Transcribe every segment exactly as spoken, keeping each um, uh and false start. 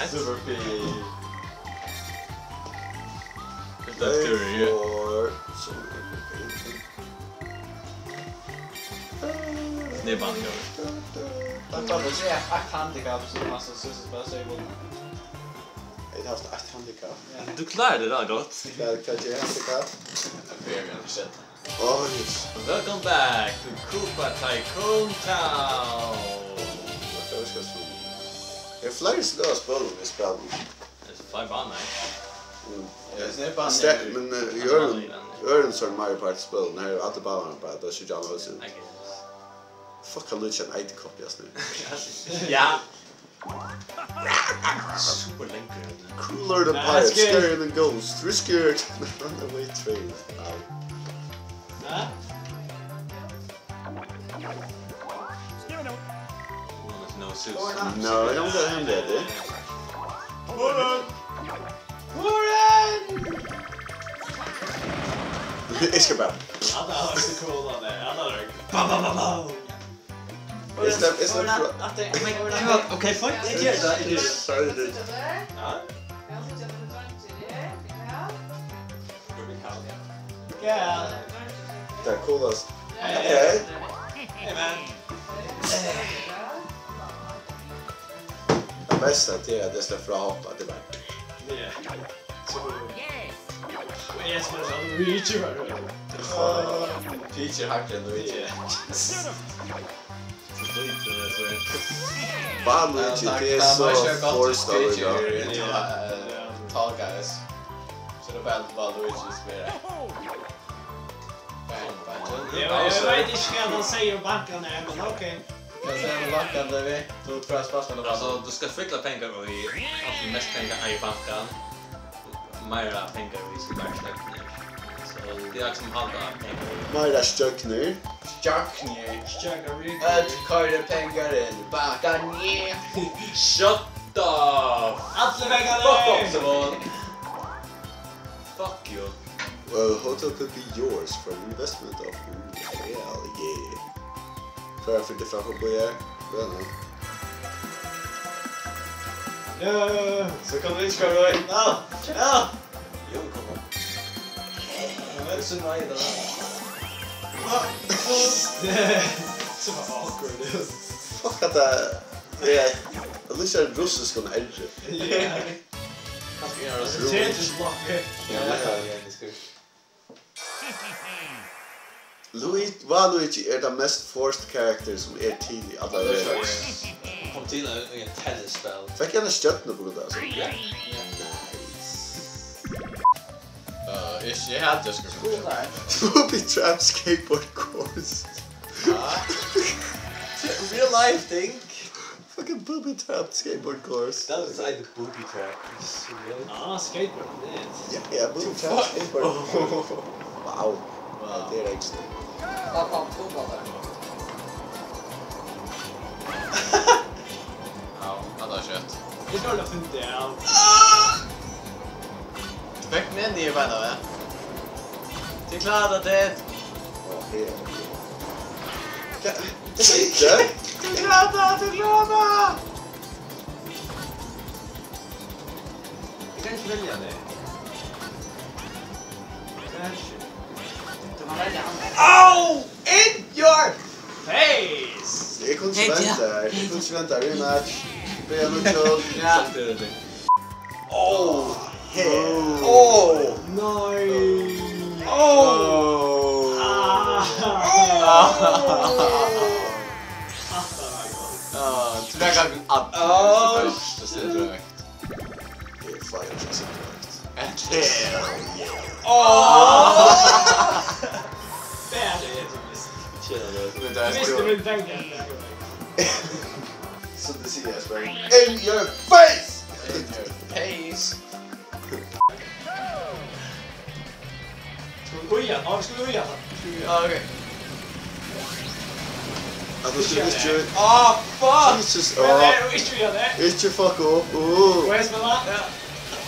Super P. That's good, yeah. Four. So, Snipan, ja. Takk fyri at tú sigur eitt handicap, sum man so synes bare sier vondt. Eg har haft eitt handicap. Ja. Du klarer det da godt. Hvat, hvat er handicap? Jeg ber meg ikke. Oj. Welcome back to Koopa Tycoon Town. Hvat er det, vi skal spille? Det er flere slø spil, vi spiller. Det er så fire baner. Mm. Ja, det er bare Ste-, men, eh, i øren, i øren så er det Mario Party-spil. Her er alle banerne bare, det er ikke John Wilson. I guess. Fuck, han lyder som en edderkop, jeg snur. Ja. Super lengre. Cooler than pirates, scarier than ghosts, riskier than runaway train. Nei. Huh? No, no, sus. No, I don't get him there, dude. Hold on. Hold on. It's about. Ja, det er så cool, han er. Ja, det er. Bam, bam, bam, bam. It's not, it's not. Hold on. After, oh my God. Okay, fine. Ikke gjør det, ikke gjør det. Sorry, dude. Ja. Ja. Det er coolest. Hey. Okay. Hey, man. Det beste, det er det stedet for å hoppe, det er bare. Ja. Så, og jeg spiller sånn Luigi, bare. Peach er hakket Luigi. Ja. Waluigi, det er så forced over, ja. Tall Guys. Så det er bare Waluigi som er. Bang, bang. Jeg, jeg vet ikke hva han sier om bankene, men ok. Hva sier han om bankene, David? Du prøver å spørre om det. Altså, du skal fikle penger og gi alt mest penger i banken. Meira pengar við sum bara stjørnur. So, tað er sum halda pengar. Meira stjørnur. Stjørnur. Stjørnur. Øll koyra pengar inn í bankan, yeah. Shut the fuck up, Simon. Fuck you. Well, hotel could be yours for an investment of, ooh, hell yeah. Fyrre fyrtifem på bordet. Bra nå. Ja, ja, ja, ja. Så kan du ikke komme deg inn. Ja, ja. Jo, kom an. Jeg er så nøye, da. Så var awkward, det. Fuck, at det er, det er, det er litt sånn russisk og R. Ja. Kanskje jeg har det. Tetris-blokker. Ja, det er det. Luigi, Waluigi er tann mest forced character sum er til í allar verðir. Kom til í, í eitt tennisspæl. Fekk hann eina stjørnu uppá grund av hasum? Ja. Nice. Uh, eg, eg helt eg skuldi spyrja. Booby Trap Skateboard Course. Ja. Real life thing. Fucking booby trap skateboard course. That was like the booby trap. Ah, skateboard, man. Yeah, yeah, booby trap skateboard. Wow. Wow. Ja, det er ekstra. Hva faen tok han der? Ja, han har skjøtt. Jeg tror jeg har funnet det, ja. Du fikk meg ned i beina, vet du. Du klarer det. Å, her. Hva? Hva? Du klarer det, du klarer det! Jeg kan ikke velge det. Det er ikke. Du må velge andre. Au! In your face! Jeg kunne ikke vente her. Jeg kunne ikke vente her. Rematch. Be en uthold. Ja. Oh, hell. Oh. Nei. Oh. Ah. Ah, tilbake til at. Oh. Det er fire, så sikkert. Hell yeah. Oh. Det er det, jeg tror, hvis. Tjena, det er. Men der er. Hvis du vil velge. Så det sier jeg, spør. In your face! In your face. Skal vi gå igjen? Ja, vi skal gå igjen, da. Ja, ok. Ja, du skal ikke. Ah, fuck! Jesus, men det er jo ikke igjen, det. Ikke fuck opp. Uh. Hvor er spillet? Ja.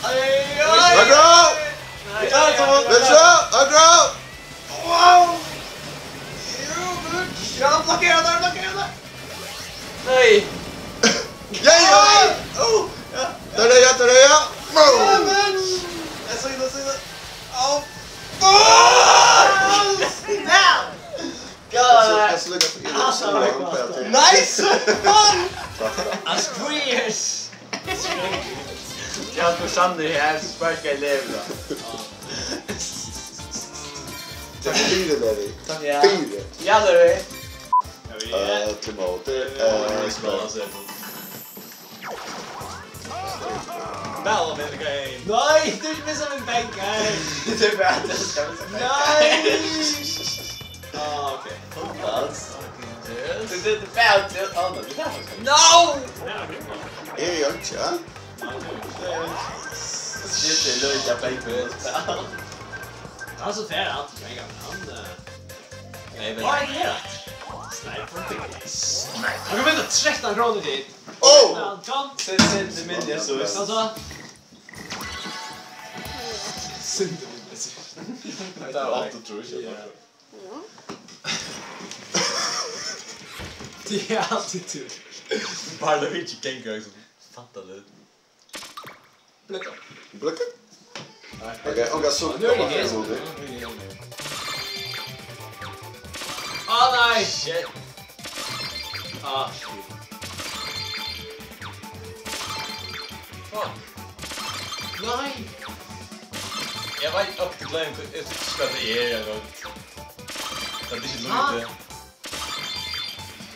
Ai, ai. Aggro! Nei, ikke alt sammen. Vent så, aggro! Wow! Jo, bitch! Ja, blokker han der, blokker han der! Nei! Ja, ja! Au! Oh! Ja, ja. Oh! Eg sá tað, eg sá tað. Oh, fuck! Damn! God! Eg sá líka fyri. Nice! As queers! Ja, tú sannur her, sparka í levuna. Takk fyri, Levi. Takk fyri. Ja, Levi. Øll ímóti. Øll ímóti. Bell of the game. Nei, tú er ikki missa mín bank, nei. Tað er bara at eg skal missa bank. Nei. Ah, ok. Yes. Tað er bara at, oh, no, tað er faktisk. No! Eg eri einki, ja? Shit, tað er løgið, eg fekk. Hann so fær alt, men hann, eh, nei, men hvat er tað her aftur? Sniper. Sniper. Hann kann vinna trettan krónur til. Oh! John. Se, se, tað minni eg so. Hvat so? Synd, tað minni eg so. Tað er átta, trúgvi eg. Ja. Tað er altíð tú. Bara tað ikki gengur, liksom. Fatta tað. Bløkka. Bløkka? Nei. Ok, ok, so nú eri eg her. Á, nei! Shit. Á, shit. Fuck. Nei! Eg veit, ok, eg gloymdi, eg veit ikki hvat tað er eingong. Tað er ikki lítið.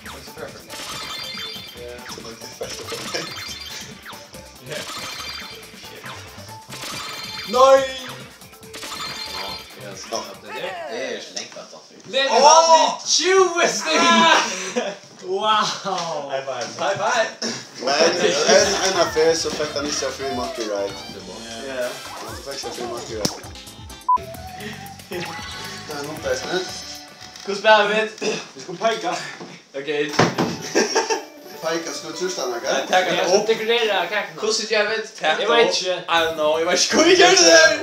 What's the preference? Yeah, like the first one. Yeah. Shit. Nei! Ja, ja, so at det der, det er ikke lenge før, da. Levi vann við tjúgu stig! Wow! High five. High five. Men ein, ein av fyrst, so fekk hann ikki free monkey ride. Ja. Hann fekk ikki free monkey ride. Tað er nokk, tað er. Hvussu spæla vit? Vit skulu peika. Ok. Peika, skulu trýsta nakað? Nei, taka tað upp. Dekorera kakuna. Hvussu gera vit? Taka tað upp. Eg veit ikki. I don't know, eg veit ikki hvat eg geri har.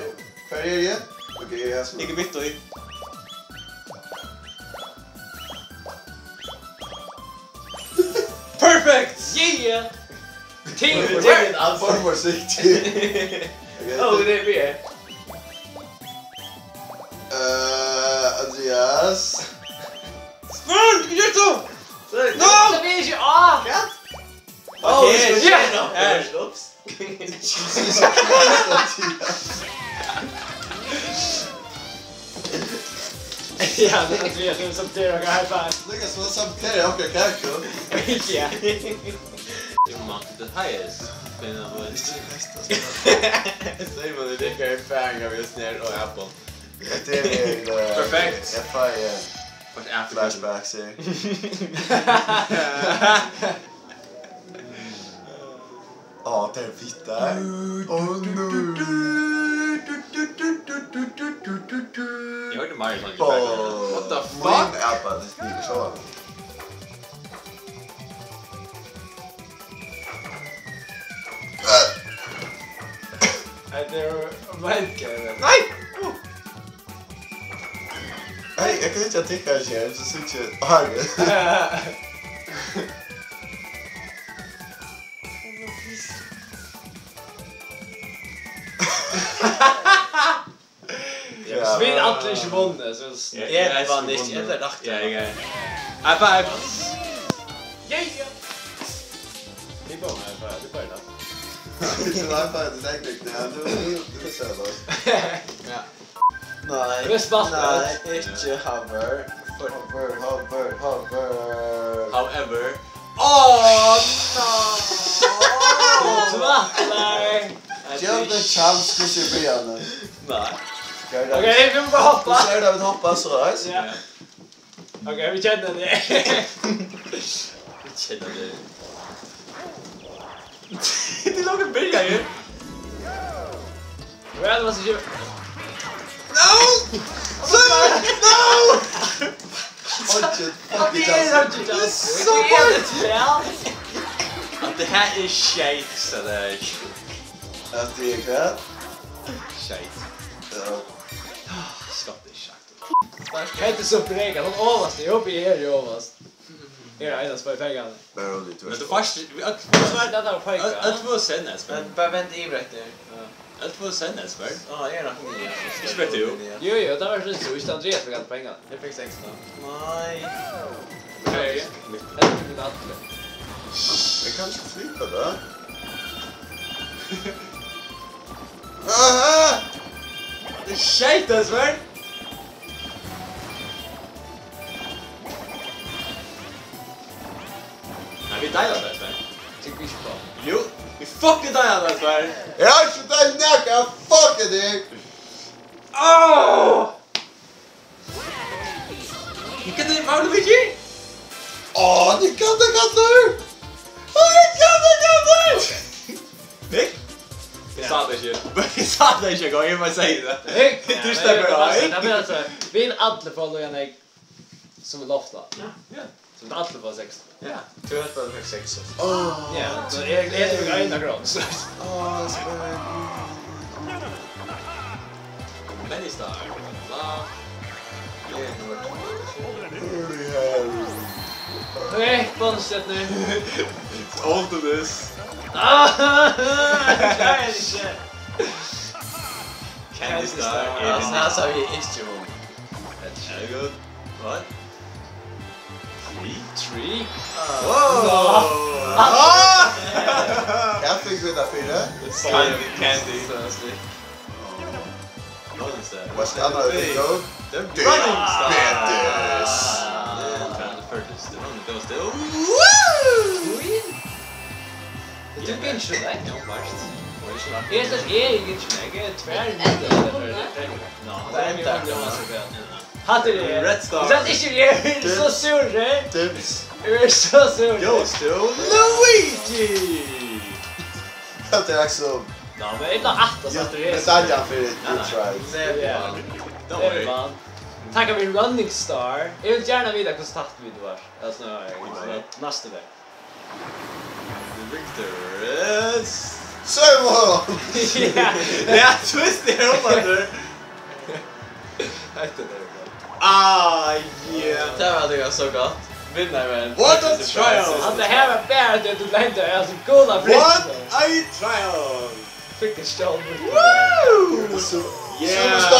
Hvar eri eg? Ok, eg eri her. Eg eri mitt í. Perfect! Yeah! Ting, ting. Form for sikt. Ok. Oh, det blir jeg. Eh, Andreas. Spring! Gjør så! No! Så blir det ikke A! Hva? Oh, okay, shit. Ja! Her. Ups. Jesus Christ, Andreas. Ja, det er Andreas, som sabotering og high five. Lukka sum hann saboterar okkara kaku. Ja. You mocked the highest. Men han var ikke best, altså. Simon, det er ikke erfaring av just nær og Apple. Det er, eh, perfekt. Jeg får, eh, flashbacks her. Åh, det er hvitt der. Åh, no. Jeg hørte Mario sånn i bakgrunnen. What the fuck? Min er bare, det er så. Nei, det er jo veldig. Nei! Hey, eg kann ikki tikka her, so síggi eg áðrenn. Ja, so vit allir ikki vunnu, so s-, eg, eg vann ikki, eg vann ikki. Ella rætt. Ja, eg er. High five! Yeah, yeah! Tað er bara high five, tað er bara tað. Tað er high five, tað er teknisk, ja, tú, tú, tú, tú, tú, tú. Ja. Nei, nei, ikki hover. Hover, hover, hover. However. Oh, no! Tvætlar! Gev okkum ein chance, hvussu er byrjanin? Nei. Ok, vit mugu bara hoppa. Hvussu er tað, vit hoppa so, veitst? Ja. Ok, vit kenna tað. Vit kenna tað. Tað er longu byrjað, jú. Well, hvat skal eg gera? No! No! No! Fuck it, fuck it, Justin. Tað er so feil. At tað her er skeivt, so tað er. At tað er hvat? Skeivt. Ja. Skatt er skeivt. Hetta er so brekað, hon ovast, eg hopi eg eri ovast. Eg eri einast fyri pengarnar. Bara rolig, tú. Men tú fært, vit øll, so er tað at peika. Øll, øll fáa sennast, men bara vend yvir eftir. Ja. Alt for send, Esbern. Á, eg er nakað nýggjur. Ikki beint tú. Jú, jú, tað var soleiðis, tú, ikki Andreas, sum gav pengar. Eg fekk sekstan. Nei. Hey. Helviti, Atli. Eg kann ikki flyta tað. Aha! Skjót, Esbern! Nei, vit deila tað, Esbern. Tykir ikki upp á. Jú, vit fucking deila tað, Esbern. Eg havi ikki deilt nakað, fuck it, eg. Áh! Hvat er Mario Luigi? Áh, tað kann tað kallar. Áh, tað kann tað kallar. Nick? Eg sá tað ikki. Eg sá tað ikki, eg má siga tað. Nick? Tú sleppur av, Nick. Vit allir fáa líka nógv sum vit lovdu. Ja, ja. So vit allir fáa seks. Ja, tú helt bara, tú fekk seks. Áh. Ja, so eg, eg tók eina krónu, so. Áh, spæl. Many star. Bla. Eg er nummer tvey. Hurry, hurry. Hey, bónusstjørnur. It's all to this. Ah, klárar ikki. Candy Star. Candy Star. Altso, her sá eg ikki um. That's good. What? Three? Three? Wow! Ah! Hvat fingu vit tað fyri? Candy, candy. Rolling Star. Hvat skal annars fingu? The Rolling Star. Diabetes. Yeah, three hundred thirty. The Rolling Ghost. Woo! Tú vinsur tað? Ja, vart. Eg helt at eg ikki, eg er tvær minuttir. Ná, tað er mjög, mjög, mjög. Hatta er Red Star. Tað er ikki, eg eri so sur, eh? Dips. Eg eri so sur. Goes to Luigi. Hatta er Axel. Ná, men eg eri aftur. Jú, satt, tað er medalja fyri good try. Nei, nei. Don't worry. Takk fyri Running Star. Eg vil gjarna vita hvussu tætt vit vóru. Altso, næstu ferð. The victor is Simon! Ja. Ja, twist er upp aftur. Hetta er gott. Ah, yeah. Tað var, tað var so gott. Vinnarin. What a triumph! Altso, her var bara tað, tú gloymdi, altso, gula. What a triumph! Fekk ein stjól. Woo! So, yeah. So